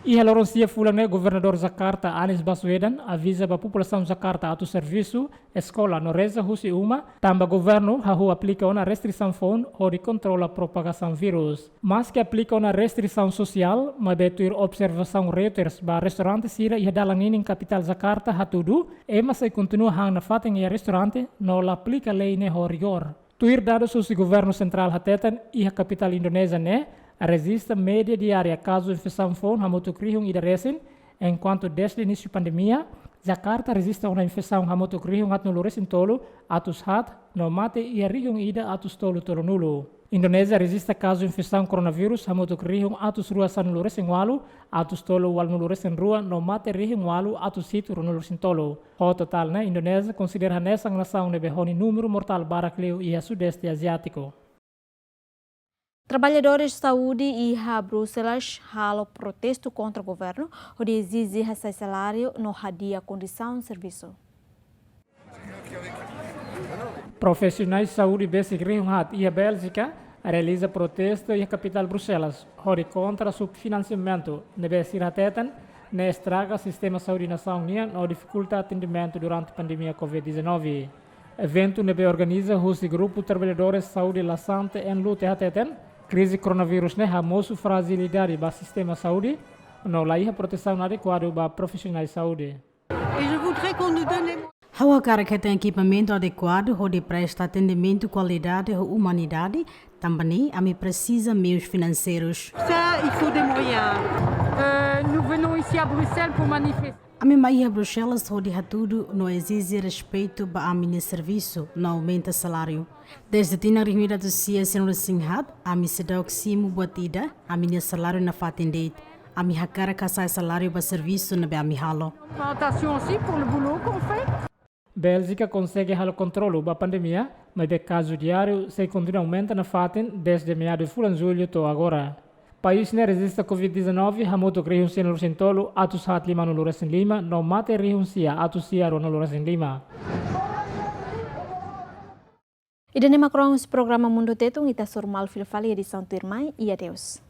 Iha loron sia fulan ne'e, Governadór Jakarta, Anies Baswedan, aviza ba populasaun Jakarta atu servisu, eskola no reza husi uma, tanba governu hahú aplika ona restrisaun foun hodi kontrola propagasaun virus. Maske aplika ona restrisaun sosiál, maibé tuir observasaun Reuters ba restaurante sira iha dalan ninin kapitál Jakarta hatudu, ema sei kontinua han nafatin iha restaurante no la aplika lei ne'e ho rigór. Tuir dadus husi governu sentrál hateten, iha kapitál Indonézia ne'e rejista média diária kazu infesaun foun hamutuk rihun ida resin, enkuantu dezde inísiu pandemia, Jakarta rejista ona infesaun hamutuk rihun haatnulu resin tolu atus haat, no mate iha rihun ida atus tolu tolunulu. Indonézia rejista kazu infesaun koronavírus hamutuk rihun atus rua sanulu resin ualu, atus tolu ualunulu resin rua, no mate rihun ualu atus hitu ruanulu resin tolu. Ho totál ne'e, Indonézia konsidera hanesan nasaun ne'ebé ho nia númeru mortál barak liu iha Sudeste Aziátiku. Traballadores saúde iha Bruxelas halo protestu kontra governu hodi ezije hasa'e saláriu no hadi'a kondisaun servisu. Profisionais saúde besik rihun haat iha Béljika realiza protestu iha kapitál Bruxelas hodi kontra subfinansiamentu ne'ebé sira hateten ne'e estraga sistema saúde nasaun nian no difikulta atendimentu durante pandemia covid dezanove. Eventu ne'ebé organiza husi grupu traballadores saúde Lasante en Lute hateten, krize koronavírus ne'e hamosu frajilidade ba sistema saúde no la iha protesaun adekuadu ba profisionais saúde. Ha'u hakarak hetan ekipamentu adekuadu hodi presta atendimentu kualidade ho umanidade, tanba ne'e ami presiza meius finanseirus. Ça, il faut des moyens. Euh, nous venons ici à Bruxelles pour manifester. Ami mai iha Bruxelas hodi hatudu no ezije respeitu ba ami-nia servisu no aumenta saláriu. Dezde tinan rihun ida atus sia sianulu resin haat, ami seidauk simu buat ida, ami-nia saláriu nafatin de'it. Ami hakarak hasa'e saláriu ba servisu ne'ebé ami halo. Augmentation aussi pour le boulot qu'on fait. Béljika konsege halo kontrolu ba pandemia, maibé kazu diáriu sei kontinua aumenta nafatin dezde meadu fulan jullu to'o agora. País ne'e rejista covid dezanove hamutuk rihun sianulu resin tolu atus haat limanulu resin lima no mate rihun sia atus sia ruanulu resin lima. Ida-ne'e mak kronismu programa Mundu Tetun, ita hasoru malu fila fali edisaun tuirmai, i adeus.